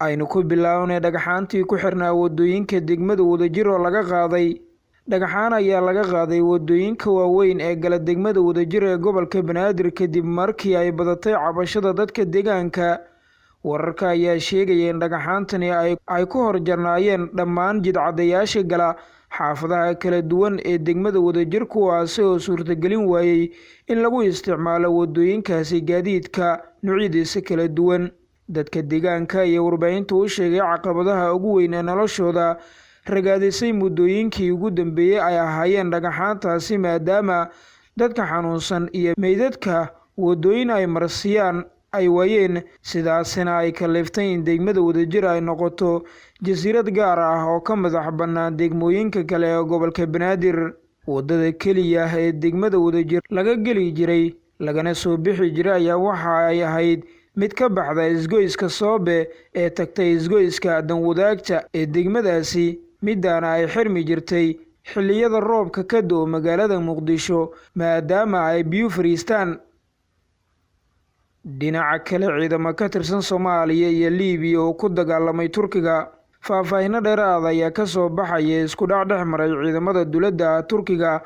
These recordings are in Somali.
Aynu ku bilownay dhagxaantii ku xirnaa wadooyinka degmada Wadajir oo laga qaaday. Dhagxaan ayaa laga qaaday wadooyinka waaweyn ee gala degmada Wadajir ee gobolka Banaadir kadib markii ay badatay cabashada dadka deegaanka. Wararka ayaa sheegaya in dhagxaantani ay ku horjarnaayeen dhammaan jidcadayaasha gala xaafadaha kala duwan ee degmada Wadajir, kuwaasi oo suurtagelin waayey in lagu isticmaalo wadooyinkaasi gaadiidka noocyadiisa kala duwan. Dadka deegaanka ayaa warbaahinta u sheegay caqabadaha ugu weyn ee noloshooda ragaadisay muddooyinkii ugu dambeeyey ay ahaayeen dhagxaantaasi, maadaama dadka xanuunsan iyo meydadka wadooyin ay marsiiyaan ay waayeen, sidaasina ay kaliftay in degmada Wadajir ay noqoto jasiirad gaar ah oo ka madax bannaan degmooyinka kale ee gobolka Banaadir. Wadada keliya ee degmada Wadajir laga geli jiray lagana soo bixi jiray ayaa waxa ay ahayd mid ka baxda isgoyska Soobe ee tagtay isgoyska Danwadaagta ee degmadaasi, midaana ay xirmi jirtay xilliyada roobka ka da'o magaalada Muqdisho maadaama ay biyo fariistaan. Dhinaca kale, ciidamo ka tirsan Soomaaliya iyo Liibiya oo ku dagaalamay Turkiga. Faahfaahinno dheeraad ayaa ka soo baxaya isku dhac dhex maray ciidamada dowladda Turkiga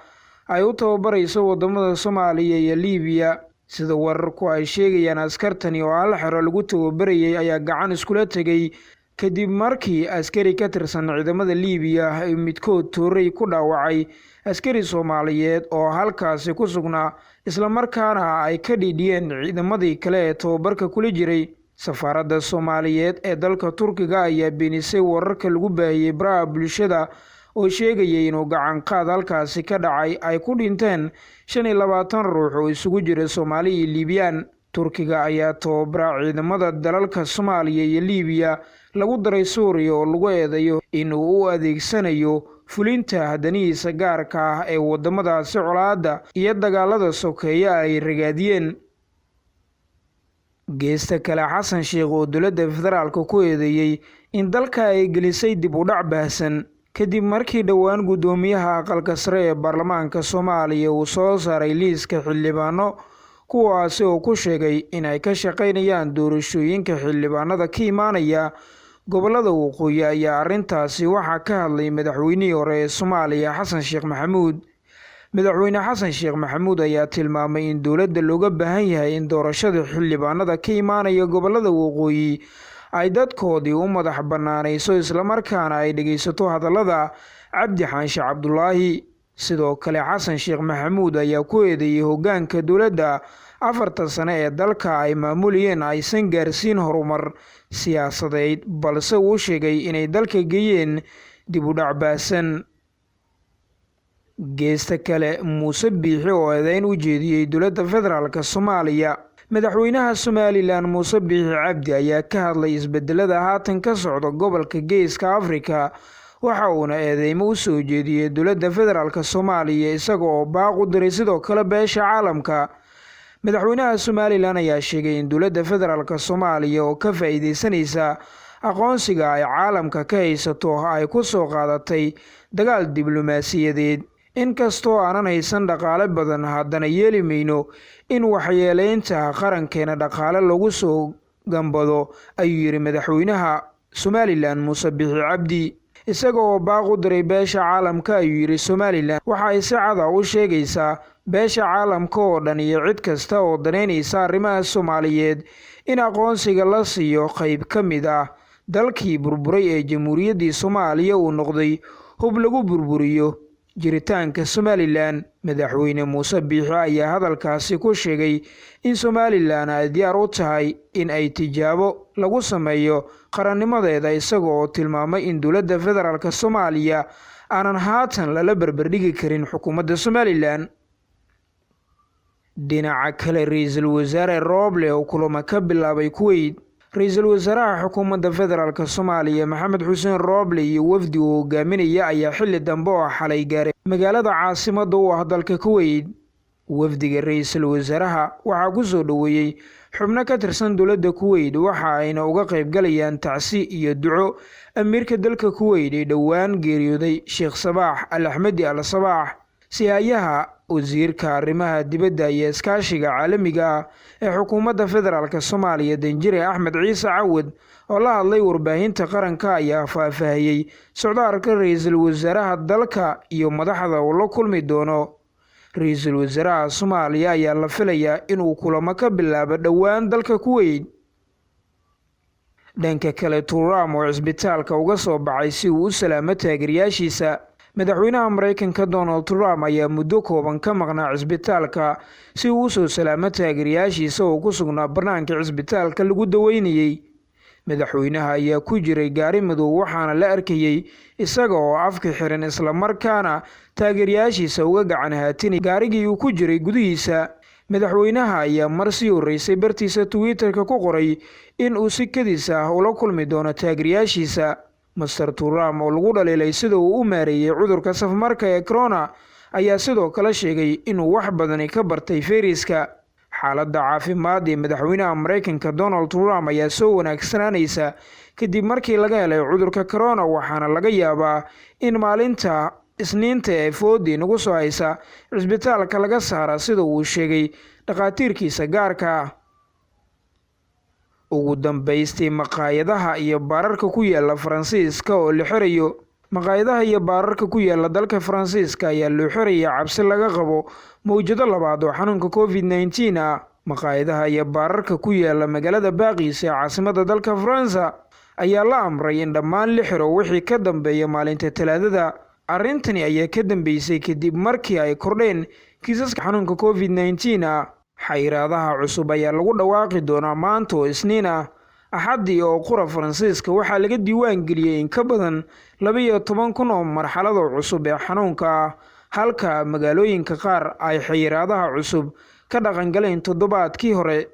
ay u tababarayso wadamada Soomaaliya iyo Liibiya. Sida wararku ay sheegayaan, askartani oo hal xero lagu tababarayay ayaa gacan iskula tegay kadib markii askari ka tirsan ciidamada Liibiya midkood toorey ku dhaawacay askari Soomaaliyeed oo halkaasi ku sugnaa, islamarkaana ay ka dhidhiyeen ciidamadii kale ee tababarka kula jiray. Safaaradda Soomaaliyeed ee dalka Turkiga ayaa beenisay wararka lagu baahiyey baraha bulshada oo sheegayay inuu gacan qaad halkaasi ka dhacay ay ku dhinteen 25 ruux oo isugu jira Soomaali iyo Liibiyaan. Turkiga ayaa tababara ciidamada dalalka Soomaaliya iyo Liibiya lagu daray Suuriya oo lagu eedeeyo inuu u adeegsanayo fulinta danihiisa gaarka ah ee wadamadaasi colaadda iyo dagaalada sokeeye ay ragaadiyeen. Geesta kale, Xasan Sheikh oo dowladda federaalka ku eedeeyey in dalka ay gelisay dib u dhac baahsan kadib markii dhowaan guddoomiyaha aqalka sare ee baarlamaanka Soomaaliya uu soo saaray liiska xildhibaano, kuwaasi oo ku sheegay in ay ka shaqaynayaan doorashooyinka xildhibaanada ka imaanaya gobolada waqooyi, ayaa arrintaasi waxaa ka hadlay madaxweynihii hore ee Soomaaliya Xasan Sheekh Maxamuud. Madaxweyne Xasan Sheekh Maxamuud ayaa tilmaamay in dowladda looga baahan yahay in doorashada xildhibaanada ka imaanaya gobolada waqooyi ay dadkoodii u madax bannaanayso, islamarkaana ay dhegeysato hadallada Cabdi Xaanshe Cabdulaahi. Sidoo kale, Xasan Sheekh Maxamuud ayaa ku eedeeyey hoggaanka dowladda 4ta sane ee dalka ay maamulayeen aysan gaarsiin horumar siyaasadeed, balse uu sheegay inay dalka geeyeen dib u dhac baahsan. Geesta kale, Muuse Biixi oo eedeyn u jeediyey dowladda federaalka Soomaaliya. Madaxweynaha Somalilan Muuse Biixi Cabdi ayaa ka hadlay isbedelada haatan ka socda gobolka Geeska Afrika, waxa uuna eedeymo u soo jeediyey dowladda federaalka Soomaaliya, isaga oo baaq u diray sidoo kale beesha caalamka. Madaxweynaha Somalilan ayaa sheegay in dowladda federaalka Soomaaliya oo ka faa'iideysanaysa aqoonsiga ay caalamka ka haysato ay ku soo qaadatay dagaal diblomaasiyadeed. Inkastoo aanan haysan dhaqaale badan, haddana yeeli mayno in waxyeeleynta qarankeena dhaqaale lagu soo gambado, ayuu yidhi madaxweynaha Somalilan Muuse Biixi Cabdi. Isaga oo baaq u diray beesha caalamka ayuu yidhi, Somalilan waxa ay si cada u sheegaysaa beesha caalamka oo dhan iyo cid kasta oo danaynaysa arrimaha Soomaaliyeed in aqoonsiga la siiyo qayb ka mid ah dalkii burburay ee Jamhuuriyaddii Soomaaliya uu noqday hub lagu burburiyo jiritaanka Somalilan. Madaxweyne Muuse Biixi ayaa hadalkaasi ku sheegay in Somalilan ay diyaar u tahay in ay tijaabo lagu sameeyo qarannimadeeda, isaga oo tilmaamay in dowladda federaalka Soomaaliya aanan haatan lala barbardhigi karin xukuumadda Somalilan. Dhinaca kale, ra-iisul wasaare Rooble oo kulamo ka bilaabay Kuwait. Ra-iisul wasaaraha xukuumadda federaalka Soomaaliya Maxamed Xuseen Rooble iyo wafdi uu hogaaminaya ayaa xilli dambe oo xalay gaaray magaalada caasimadda u ah dalka Kuwait. Wafdiga ra-iisul wasaaraha waxaa ku soo dhoweeyey xubno ka tirsan dowladda Kuwait, waxa ayna uga qaybgalayaan tacsi iyo duco amiirka dalka Kuwait ee dhowaan geeriyooday Sheekh Sabaax Al Axmedi Al Sabaax. Sihayaha Wasiirka arrimaha dibadda iyo iskaashiga caalamiga ah ee xukuumadda federaalk Soomaaliya, Danjire Axmed Ciise Cawad, oo la hadlay warbaahinta qaranka, ayaa faahfaahiyey socdaalka ra-iisul wasaaraha dalka iyo madaxda uu la kulmi doono. Ra-iisul wasaaraha Soomaaliya ayaa la filayaa inuu kulamo ka bilaabo dhowaan dalka Kuweyt. Dhanka kale, Trump oo cisbitaalka uga soo baxay si uu u salaamo taageerayaashiisa. Madaxweynaha Mareykanka Donald Trump ayaa muddo kooban ka maqnaa cisbitaalka si uu usoo salaamo taageerayaashiisa oo ku sugnaa bannaanka cisbitaalka lagu daweynayey. Madaxweynaha ayaa ku jiray gaari madow, waxaana la arkayey isaga oo afka xiran, islamarkaana taageerayaashiisa uga gacan haatinay gaarigii uu ku jiray gudihiisa. Madaxweynaha ayaa mar sii horeysay bartiisa Twitter-ka ku qoray in uu si kedis ah ula kulmi doono taageerayaashiisa. Master Trump oo lagu dhaliilay sida uu u maareeyey cudurka safmarka ee corona ayaa sidoo kale sheegay inuu wax badani ka bartay fayraska. Xaaladda caafimaad ee madaxweynaha Mareykanka Donald Trump ayaa soo wanaagsanaanaysa kadib markii laga helay cudurka corona, waxaana laga yaabaa in maalinta Isniinta ee foodii nagu soo haysa cisbitaalka laga saara, sida uu sheegay dhakhaatiirkiisa gaarka ah. Ugu dambaystii, maqaayadaha iyo baararka ku yaala Faransiiska oo la xirayo. Maqaayadaha iyo baararka ku yaala dalka Faransiiska ayaa loo xiraya cabsi laga qabo mowjado labaad oo xanuunka COVID-19 ah. Maqaayadaha iyo baararka ku yaala magaalada Baaqis ee caasimada dalka Faransa ayaa la amray in dhammaan la xiro wixii ka dambeeya maalinta Talaadada. Arrintani ayaa ka dambeysay kadib markii ay kordheen kiisaska xanuunka COVID-19 ah. Xayiraadaha cusub ayaa lagu dhawaaqi doonaa maanta oo Isniin ah. Axaddii oo qura, Faransiiska waxaa laga diiwaan geliyey in ka badan 12,000 oo marxalado cusub ee xanuunka ah, halka magaalooyinka qaar ay xayiraadaha cusub ka dhaqangaleen toddobaadkii hore.